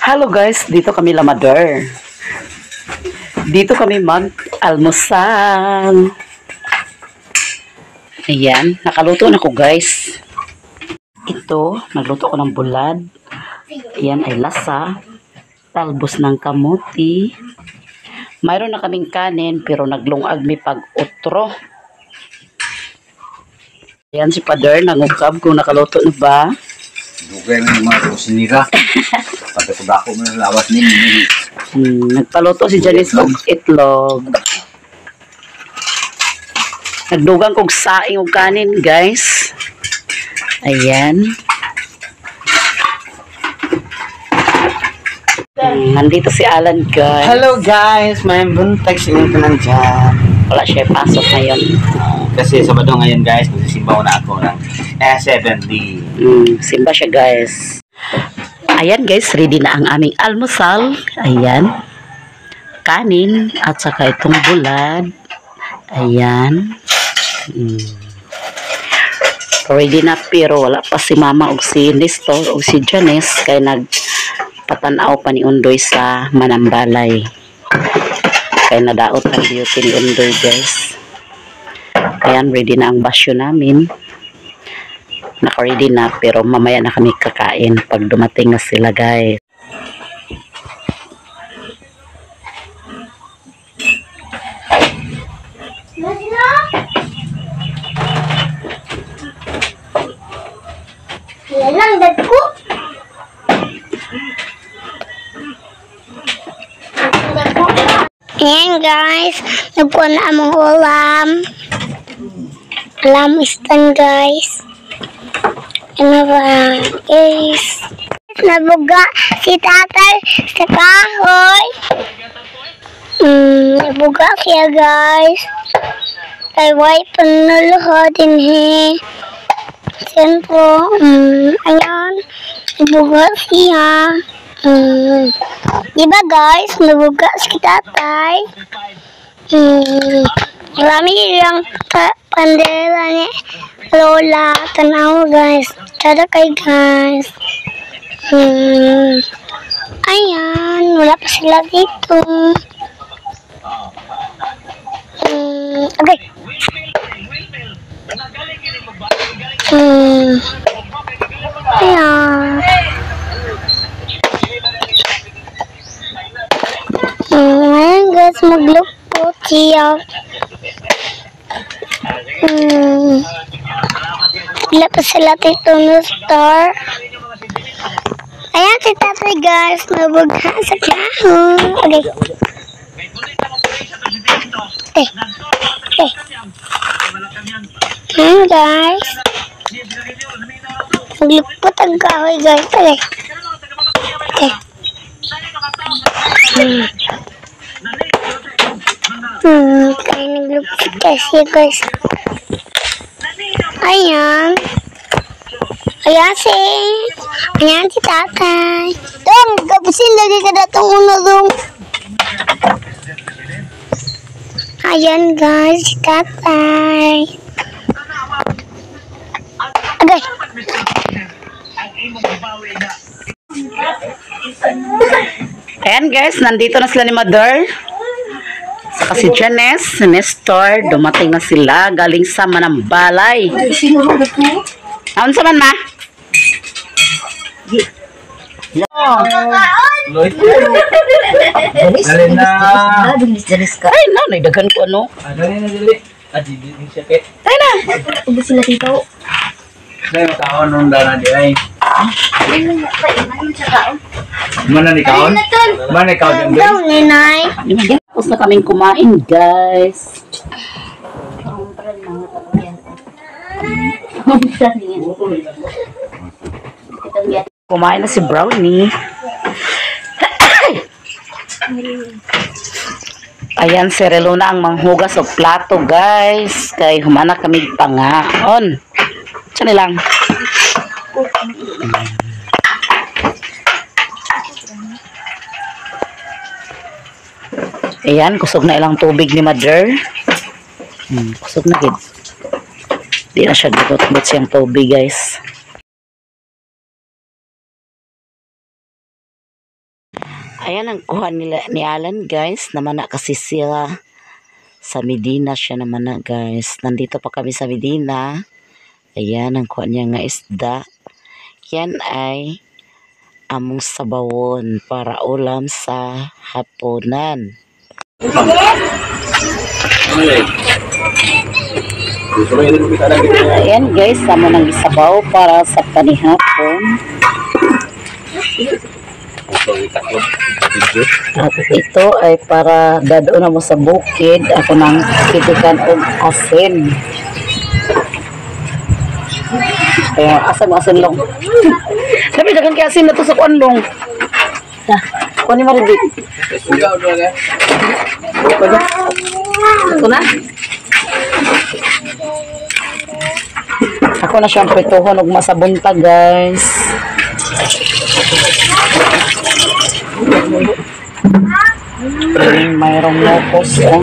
Hello guys, dito kami lamador. Dito kami mag-almusal. Ayan, nakaluto na ko, guys. Ito, nagluto ko ng bulad. Ayan ay lasa. Talbos ng kamuti. Mayroon na kaming kanin pero naglungag mi pag otro. Ayan si Pader, nangukab kung nakaluto na ba. Dugay man yung mga kusinira. Pagkatubako mo ng lawas ni Nagpaluto si Janice og itlog. Nagdugang kog saing og kanin, guys. Ayan. Nandito si Alan, guys. Hello guys, may buntag sa inyong tanan dyan. Wala siya pasok ngayon. Kasi Sabado ngayon guys, magsisimba ko na ako ng S7D. Simba siya, guys. Ayan, guys, ready na ang aming almusal. Ayan. Kanin at saka itong bulad. Ayan. Ready na pero wala pa si Mama og si Nestor og si Janice kay nagpatanaw pa ni Undoy sa Manambalay. Kay nadaot ang beauty ni Undoy, guys. Ayan, ready na ang basyo namin. Naka-ready na pero mamaya na kami kakain pag dumating na sila, guys. Lang dagko. Ayan guys, nagkuha na among ulam. Ulam istan, guys. Ano ba guys? Nabuga si tatay sa kahoy. Nabuga siya, guys. Kay way panuluho din he. Siyempre, ayan, nabuga siya. Di ba guys, nabuga si tatay? Marami lang pandera ni Lola. Tanaw guys. Tada kay guys. Ayan, wala pa sila dito. Okay. Ayan. Ayan guys, maglupot siya. Wala pa sila dito no store. Ayan si tatay guys, nabugha sa kahoy. Okay. Eh. Eh. Ayan guys. Naglupot ang kahoy, guys. Okay. Okay. Kaya naglupot kasi, guys. Ayan. Ayan si tatay. Dong, kapusin lagi ka datong una dong. Ayan guys, si tatay. Okay. Ayan guys, nandito na sila ni Mother. Saka si Janice, si Nestor, dumating na sila galing sa Manambalay. Aon sa man, ma? Dali na! Ay, na, naidaghan ko ano. Dali na, dali. Di siya kay. Ay na! Ubus sila dito. Dali makaon nung dana di ay. Mana ni kaon? Mana ni kaon din? Daw, ninay. Tapos na kaming kumain, guys. Kumain na si Brownie. Ayan, si Relona ang manghugas og plato, guys. Kay humana kami pangaon. Tiyan lang. Ayan, kusog na ilang tubig ni Mother. Kusog na gid. Di na siya gibot-bot siyang tubig, guys. Ayan ang kuha nila ni Alan, guys. Namana kasi siya sa Medina siya naman na, guys. Nandito pa kami sa Medina. Ayan ang kuha niya nga isda. Yan ay among sabawon para ulam sa hapunan. Ayan guys, amo nang isabaw para sa panihapon. At ito ay para dadaan na mo sa bukid. Ako nang pitikan og asin. Kaya asa mo asin, long? Sabi dagan kay asin na to sa kuan, long. Ha, kuan ni Maribik. Ito na. Ako na siyang prituhon og masabuntag, guys. Mayroong locos, oh.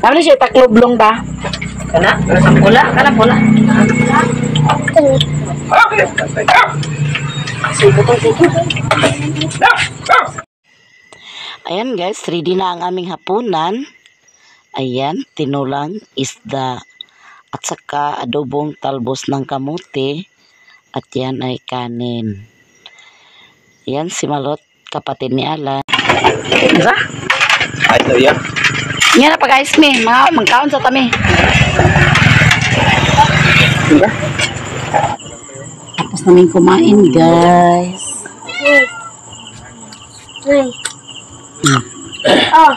Kami siya takloblong ba? Kana? Pula, kana pula. Ayan guys, ready na ang aming hapunan. Ayan, tinulang isda at saka adobong talbos ng kamote at yan ay kanin. Ayan si Malot, kapatid ni Alan. Diba? Ay, ito yan. Yan na pag-ayos mi, mga magkaon sa tami. Diba? Tapos namin kumain, guys. Ay. Oh.